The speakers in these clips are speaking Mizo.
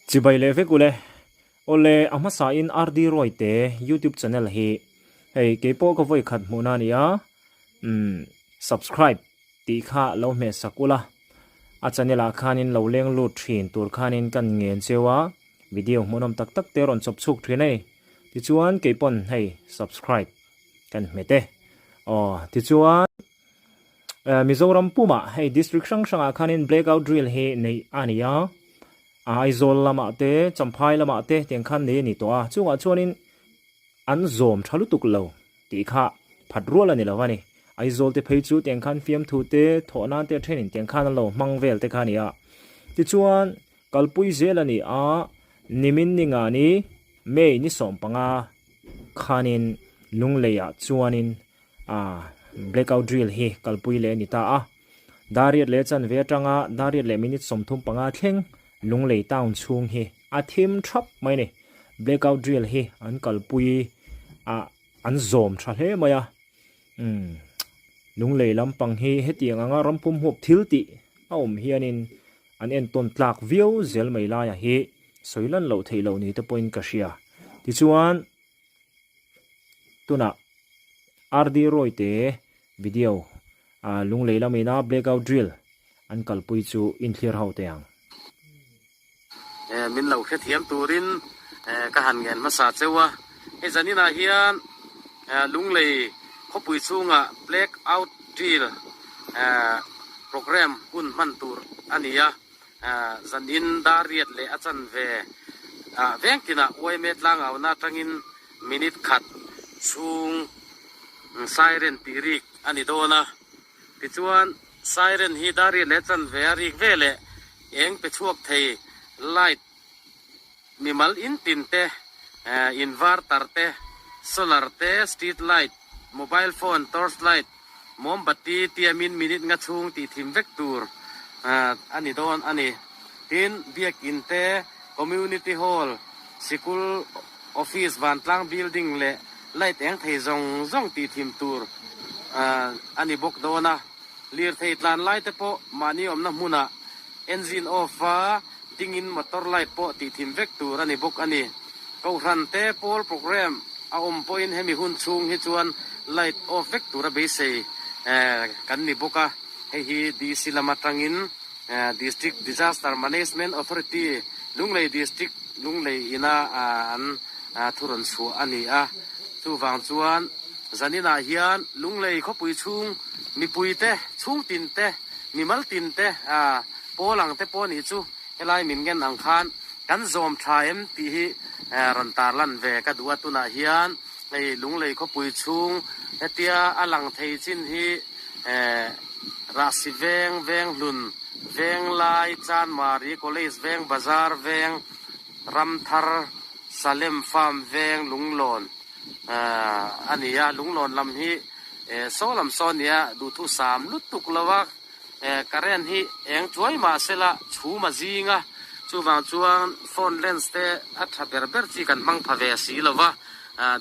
Chibai leh vek ule. Awle, a hmasain RD Royte YouTube channel hi hei keipawh ka vawi khat hmuhna a ni a, umm subscribe tih kha lo hmeh sak ula, a channel ah khanin lo leng lut thin tur khanin kan ngen cheu a, video hmuhnawm tak tak te rawn chawp chhuk thin a ni. Tichuan keipawn hei subscribe kan hmet e. Aw tichuan Mizoram pumah hei district hrang hrangah khanin blackout drill hi neih a ni a, Aizawl lamah te Champhai lamah te tiang khan nei a ni tawh a, chungah chuanin an zawm tha lutuk lo tih kha phat rual a ni lo a ni. Aizawl te phei chu tiang khan fiamthu te thawh nan te a thenin tiang khan an lo hmang vel te kha a ni a. Tichuan kalpui zel a ni a, nimin ni nga ni May ni 15 khanin Lungleiah chuanin a blackout drill hi kalpui leh a ni ta a. Dariat leh chanve atanga dariat leh minute 35 thleng Lunglei town chhung hi a thim thap mai a ni. Blackout drill hi an kalpui a an zawm tha hle mai a. Umm Lunglei lampang hi hetiang anga rampum huap thil tih a awm hianin an entawn tlak viau zel mai laia hi sawi lan loh theih loh ni te pawhin ka hria. Tichuan. Tunah RD Royte video ah Lunglei lamina blackout drill an kalpui chu inthlir ho teh ang. Min lo hrethiam turin ka han ngen hmasa cheu a, hei zaninah hian Lunglei khawpui chhungah blackout drill programme hun hman tur a ni a. Zanin dar riat leh a chanve ah veng tinah YMA tlangauhna atangin minute khat chhung siren tih rik a ni dawn a. Tichuan siren hi dar riat leh a chanve a rik veleh eng pe chhuak thei light mimal in tin te, inverter te, solar te, street light, mobile phone, torch light, Mombati tiamin minute nga chhung tih thim vek tur a ni dawn a ni. Tin, biakin te, community hall, sikul office, vantlang building leh light eng thei zawng zawng tih thim tur a ni bawk dawn a. Lirthei tlan lai te pawh mahni awmna hmunah engine off a dingin motor light pawh tih thim vek tur a ni bawk a ni. Kohhran te pawl programme a awm pawhin hemi hun chhung hi chuan light off vek tur a beisei kan ni bawk a. Hei hi DC lam atangin District Disaster Management Authority Lunglei District Lunglei ina an thu rawn chhuah a ni a. Chuvang chuan zaninah hian Lunglei khawpui chhung mipui te, chhungtin te, mimal tin te, pawl ang te pawh nih chu helai min ngen ang khan kan zawm tha em tih hi rawn tarlan ve ka duh a. Tunah hian hei Lunglei khawpui chhung hetia a lang thei chin hi Rahsi Veng, Venghlun, Venglai, Chanmari, College Veng, Bazar Veng, Ramthar, Salem Farm Veng, Lunglawn a ni a. Lunglawn lam hi saw lam saw a ni a, duhthusam lutuk lo a. Current hi eng chuai mah sela chhum a zing a, chuvang chuan phone lens te a tha ber ber chi kan hmang pha ve si lo va,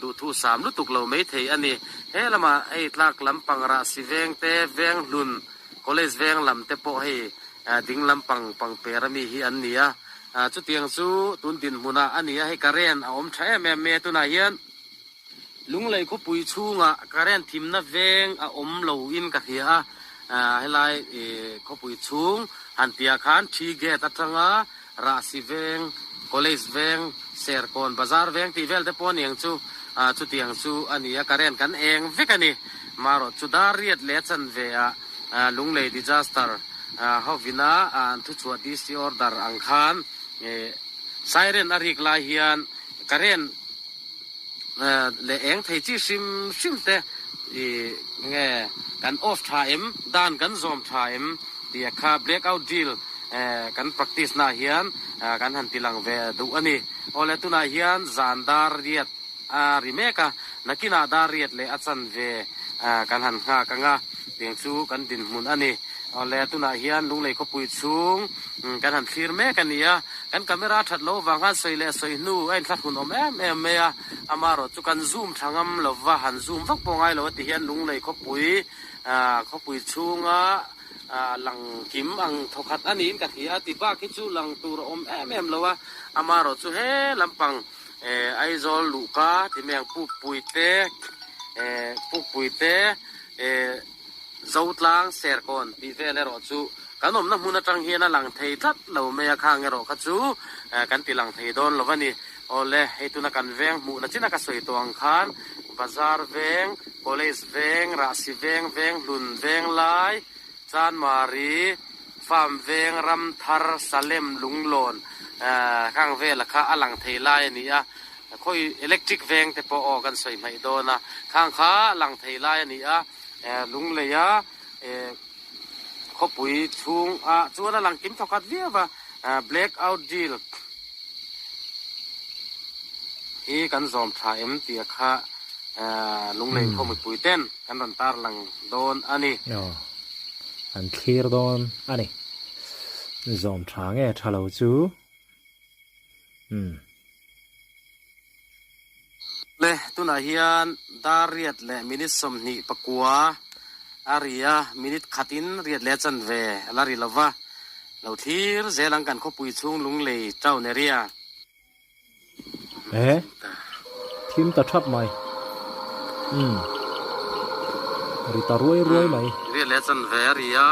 duhthu sam lutuk lo mai thei a ni. He lamah hei tlak lampang Rahsi veng te, Venghlun College veng lam te pawh hei ding lampang pangper ami hi an ni a, chutiang chu tun dinhmunah a ni a, hei current a awm tha em em mai a tunah hian. Lunglei khawpui chhungah current thimna veng a awm lo in ka hria a, helai khawpui chhung han tihah khan Thi Gate atanga Rahsi veng, College veng, Serkawn Bazar veng tih vel te pawh a ni ang chu, chutiang chu a ni a, current kan eng vek a ni. Marawh chu dar riat leh a chanve ah Lunglei disaster hovina an thuchhuah DC order ang khan siren a rik lai hian current leh eng thei chi hrim hrim te ih nge kan off tha em dan kan zawm tha em tih a kha black out drill kan practice na hian kan han ti lang ve duh a ni. Awle tunah hian zan dar riat a ri mek a, nakinah dar riat leh a chanve kan han nghak ang a, tiang chu kan dinhmun a ni. Awle tunah hian Lunglei khawpui chhung kan han thlir mek a ni a, kan camera that loh avang khan sawi leh sawi hnu a inthlahrun awm em em mai a, amaherawh chu kan zoom tha ngam lova, han zoom vak pawh ngai lo a ti hian Lunglei khawpui khawpui chhunga. Lang kim ang thawkhat a niin ka hria a ti bak hi chu lang tur a awm em em lo a, amaherawh chu he lampang Aizawl luhka ti mai ang Pukpui te Pukpui te Zotlang Serkawn tih vel erawh chu kan awmna hmun atang hian a lang thei tlat lo mai a, khang erawh kha chu kan ti lang thei dawn lo a ni. Awle, hei tuna kan veng hmuhna chin a ka sawi tawh ang khan Bazar veng, College veng, Rahsi veng, Venghlun veng lai, Chanmari, Farm veng, Ramthar, Salem, Lunglawn khang vela kha a lang thei lai a ni a. Khawi electric veng te pawh aw kan sawi hmaih dawn a, khang kha a lang thei lai a ni a. Lungleia khawpui chhung ah chuan a lang kim thawkhat viau va, black out deal hi kan zawm tha em tih a kha Lunglei khaw mipui ten kan rawn tar lang dawn a ni. Aw, an thlir dawn a ni. Zawm tha nge tha lo chu. Umm. Le, tunah hian dar riat leh minute 29 a ri a, minute khatin riat leh a chanve a la ri lo va, lo thlir zel ang kan khawpui chhung Lunglei town area. Eh, thim ta thap mai. Umm, ri ta ruai ruai mai. Riat leh a chanve a ri a,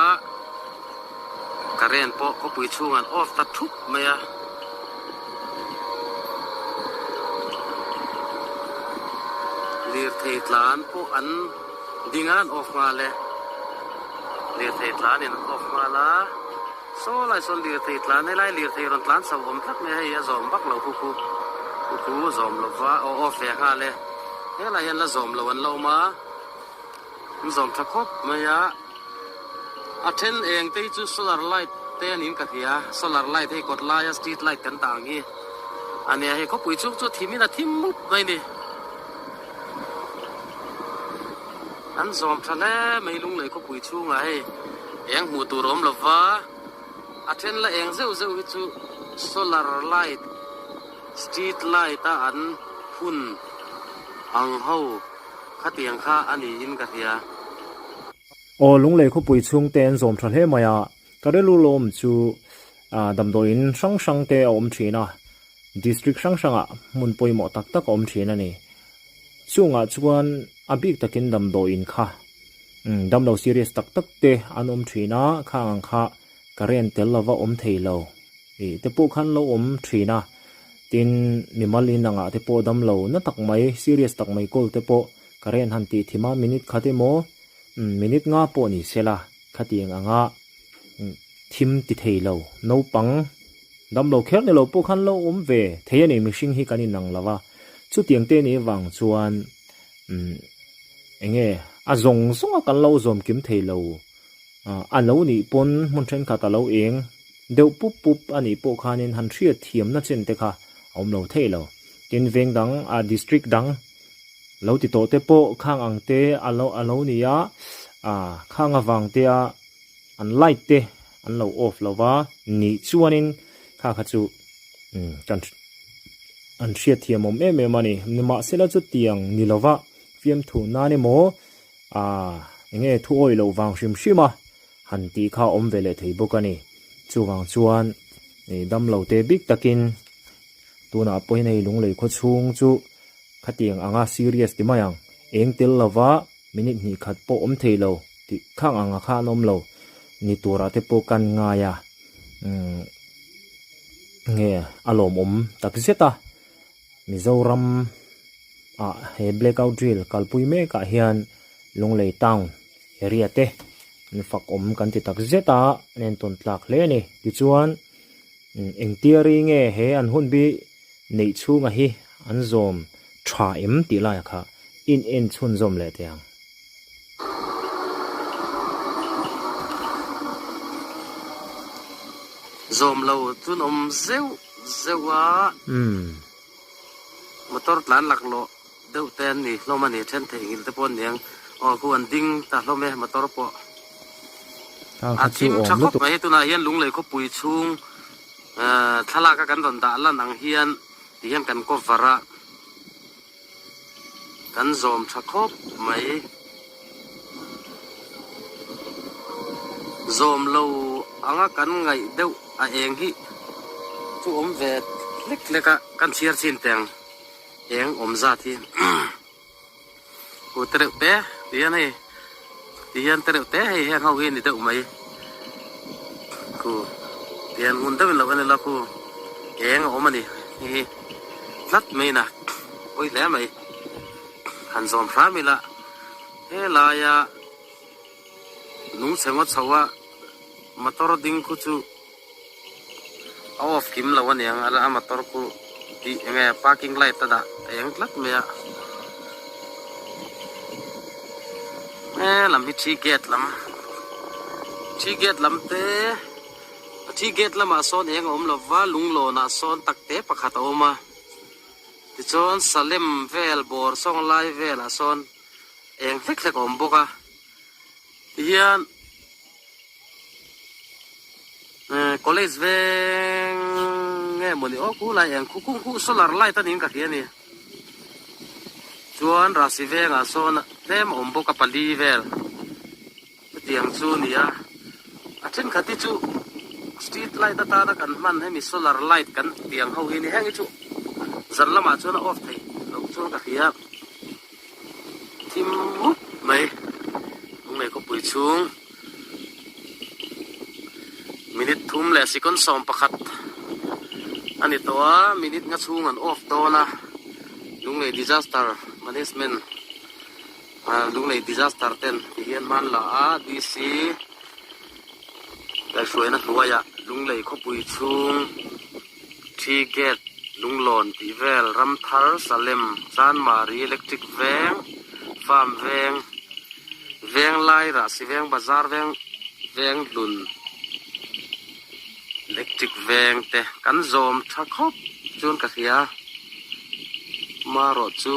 current pawh khawpui chhung an off ta thup mai a. Lirthei tlan pawh an ding a, an off nghal e. Lirthei tlanin an off nghal a, saw lai sawn lirthei tlan helai lirthei rawn tlan chho awm tlat mai a, hei a zawm vak lo khu khu, khu khu zawm lo va, aw off ve nghal e. Helai hian la zawm lo an la awm a, an zawm tha khawp mai a. A then eng te hi chu solar light te a niin ka hria, solar light hei kawt laia street light kan dah ang hi a nia, hei khawpui chhung chu thimin a thim mup mai a ni. An zawm tha hle mai Lunglei khawpui chhungah hei eng hmuh tur a awm lo va, a then la eng zeuh zeuh hi chu solar light street light a an phun ang ho khatiang kha a niin ka hria. Aw, Lunglei khawpui chhungte an zawm tha hle mai a, ka rilru lawm chu damdawiin hrang hrang te a awm thin a, district hrang hrangah hmun pawimawh tak tak a awm thin a ni. Chungah chuan a bik takin damdawiin kha damlo serious tak tak te an awm thin a, khang ang kha current tel lova awm thei lo ih te pawh khan lo awm thin a, tin mimal in angah te pawh damlo na tak mai serious tak mai kawl te pawh current han tih thim a minute khat emaw Minute nga pawh ni sela, khatiang anga thim ti thei lo, naupang damlo kher ni lo pawh khan lo awm ve thei a ni, mihring hi kan inang lo va, chutiang te nih vang chuan enge a zawng zawnga kan lo zawm kim thei lo, a lo nih pawn hmun thenkhat a lo eng deuh pup pup a nih pawh khanin han hriat thiamna chen te kha a awm lo thei lo, tin veng dang district dang. Lo ti tawh te pawh khang ang te a lo a lo ni a, ah khang avang te a an light te an lo off lo va nih chuanin kha kha chu umm kan an hriatthiam awm em em a ni. Nimahsela chutiang ni lova fiamthu nan emaw ah eng nge thu awih loh vang hrim hrim a han tih kha a awm ve leh thei bawk a ni. Chuvang chuan ih damlo te bik takin tunah pawhin hei Lunglei khawchhung chu Khatiang anga serious ti mai ang, eng tel lova minute hnih khat pawh awm thei lo tih khang anga kha an awm lo ni turah te pawh kan ngai a, umm nge a lawmawm tak zet a, Mizoram ah he blackout drill kalpui mek ah hian Lunglei town area te an fak awm kan ti tak zet a, an entawn tlak hle a ni. Tichuan engtia ri nge he an hun bi Neih chhunga hi an zawm tha em tih laiah kha in en chhunzawm leh teh ang. Zawm lo chun awm zeuh zeuh a. Motor tlan laklawh deuh te an ni hlawm a ni, then theihnghilh te pawh an ni ang. Aw khu an ding ta hlawm e motor pawh. A thim tha khawp mai tunah hian Lunglei khawpui chhung Thlalak a kan rawn dah lan ang hian ti hian kan cover a, kan zawm tha khawp mai. Zawm lo anga kan ngaih deuh a eng hi chu awm ve hlek hlek a, kan chhiar chin teh ang eng awm zat hi. Ku te reuh te ti hian hei ti hian te reuh te hei heng ho hi ni deuh mai ku ti hian ngun deuhin lo en ila khu eng a awm a ni hei hi tlat mai in a pawi hle mai han zawm hram ila helaia lungchhe ngaw chho a motor ding khu chu a off kim lo aniang a motor khu tih enge parking light a dah a eng tlat mai a he lam hi thi gate lam thi gate lam te thi gate lamah sawn eng a awm lo va lunglawn ah sawn takte pakhat a awm a tichuan salem vel bawr sawng lai velah sawn eng hlek hlek a awm bawk a tihian. College veng nge mawni aw khu lai eng khu kung khu solar light a niin ka hria a ni chuan Rasi vengah sawn tlem a awm bawk a pali vel chutiang chu a ni a a thenkhat hi chu street light atana kan hman hemi solar light kan tiang ho hi a ni heng hi chu zan lamah chuan a off thei loh chuan ka hria. Thim mup mai lunglei khawpui chhung minute thum leh second 11 a ni tawh a minute nga chhung an off dawn a lunglei disaster management ah lunglei disaster ten ti hian hman la a D_C kaihhruaina hnuaiah lunglei khawpui chhung. Thi Gate, Lunglawn tih vel, Ramthar, Salem, Chanmari, Electric Veng, Farm Veng, Venglai, Rahsi Veng, Bazar Veng, Venghlun, Electric Veng te kan zawm tha khawp chuan ka hria. Marawh chu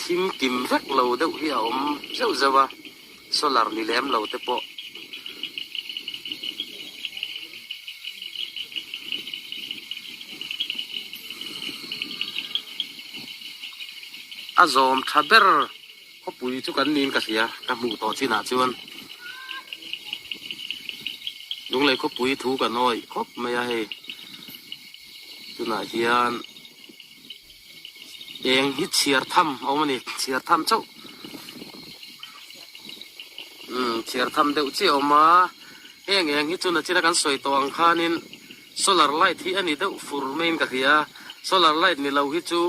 thim kim vek lo deuh hi a awm zeuh zeuh a. Solar ni lem lo te pawh a zawm tha ber khawpui chu kan niin ka hria ka hmuh tawh chinah chuan Lunglei khawpui thu kan awih khawp mai a hei tunah hian Eng hi chhiar tham a awm a ni chhiar tham chauh umm chhiar tham deuh chiah a awm a heng eng hi chu nachina kan sawi tawh ang khanin solar light hi a ni deuh fur maiin ka hria a solar light ni lo hi chu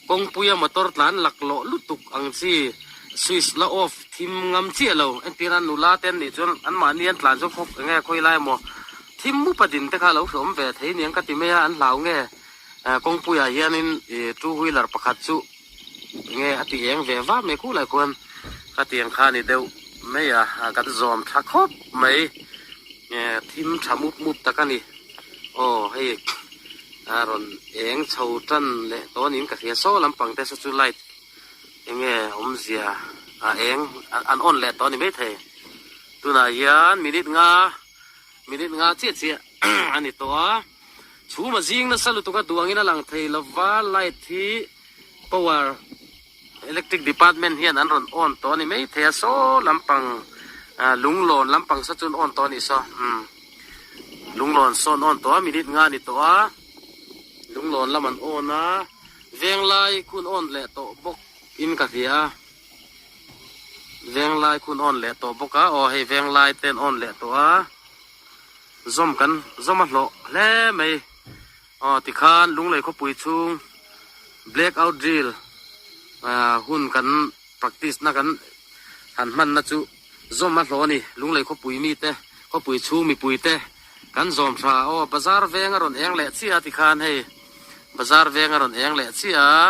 kawngpuia motor tlan laklawh lutuk ang chi switch la off thim ngam chiah lo entir a nula te an nih chuan anmahni an tlan chu khawp eng nge khawi lai emaw thim mup a din te kha a lo hreawm ve thei aniang ka ti mai a an hlau nge. Kawngpuiah hianin two wheeler pakhat chu enge a ti eng ve va mai khulai khuan ka tiang kha a ni deuh mai a, kan zawm tha khawp mai thim tha mup mup tak a ni. Aw hei a rawn eng chho tan leh tawh niin ka hria saw lampang te saw chu light enge awmzia a eng an on leh tawh a ni maithei. Tunah hian minute nga minute nga chiah chiah a ni tawh a. Chhum a zing nasa lutuk a duangin a lang thei lova light hi power electric department hian an rawn on tawh a ni mai thei a saw lampang ah lunglawn lampang saw chu an on tawh a nih saw umm lunglawn saw an on tawh a minute nga a ni tawh a lunglawn lam an on a venglai khun on leh tawh bawk in ka hria a venglai khun on leh tawh bawk a aw hei venglai te an on leh tawh a. Zawm kan zawm a hlawh hle mai. Aw tikhan Lunglei khawpui chhung black out drill ah hun kan practice na kan han hman na chu zawm a hlawh a ni. Lunglei khawpui mite khawpui chhung mipui te kan zawm tha. Aw bazar veng a rawn eng leh chiah a tikhan hei bazar veng a rawn eng leh chiah a.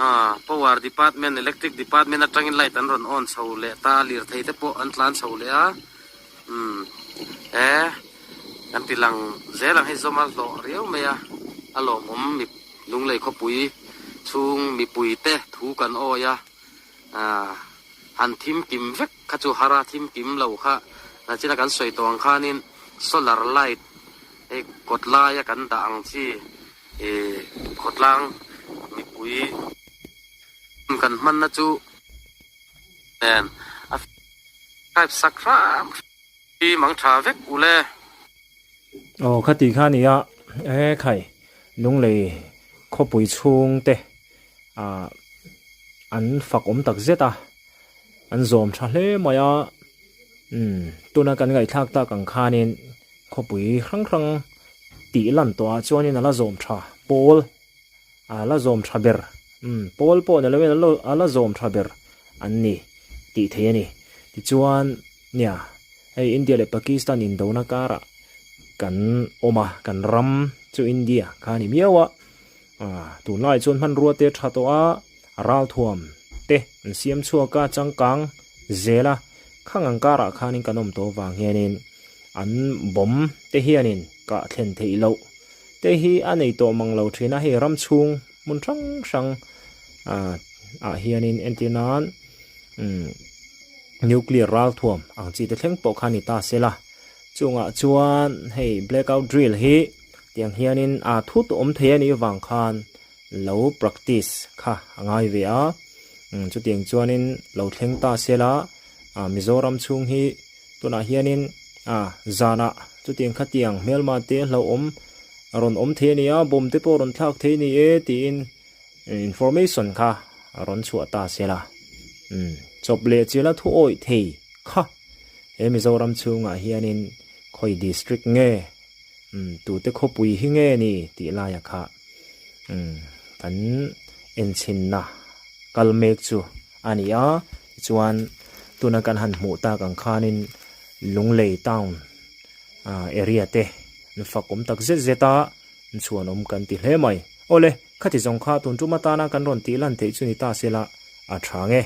Ah power department electric department atangin light an rawn on chho leh ta lirthei te pawh an tlan chho leh a. Umm he kan ti lang zel ang hei zawm a hlawh riau mai a a lawmawm mi Lunglei khawpui chhung mipui te thu kan awi a ah han thim kim vek kha chu har a thim kim lo kha nachina kan sawi tawh ang khanin solar light hei kawt laia kan dah ang chi ih khawtlang mipui kan hmanna chu nen a. Type sak hram hi mang tha vek u le. Aw khati kha nia e khai Lunglei khawpui chhung te ah an fak awm tak zet a an zawm tha hle mai a umm tuna kan ngaihthlak tak ang khanin khawpui hrang hrang tih lan tawh ah chuanin a la zawm tha pawl A la zawm tha ber, umm, pawl pawh ni loin a la zawm tha ber an ni tih theih a ni. Tichuan, nia, hei India leh Pakistan indona karah kan awm a, kan ram chu India kha a ni miau a, ah, tunlai chuan hmanrua te tha tawh a, ralthuam te an siam chhuak a, changkang zel a, khang ang karah khanin kan awm tawh vang hianin an bomb te hianin kah thlen theih loh te hi a nei tawh mang lo thin a, hei ram chhung hmun hrang hrang ah ah hianin entir nan umm nuclear ralthuam ang chi te thleng pawh kha a ni ta sela chungah chuan hei blackout drill hi tiang hianin a thut awm thei a nih vang khan lo practice kha a ngai ve a umm chutiang chuanin lo thleng ta sela ah Mizoram chhung hi Tunah hianin a zanah chutiang khatiang hmelma te hlauhawm a rawn awm thei a ni a, bomb te pawh a rawn thlak thei a ni e tiin information kha a rawn chhuah ta sela. Umm chawp leh chila thu awih thei kha he Mizoram chhungah hianin khawi district nge umm tute khawpui hi nge ni tih laia kha umm kan enchhinna kal mek chu a ni a tichuan tuna kan han hmuh tak ang khanin Lunglei town ah area te an fak awm tak zet zet a an chhuan awm kan ti hle mai. Awle khati zawng kha tun tum atana kan rawn tih lan theih chu ni ta sela a tha nge.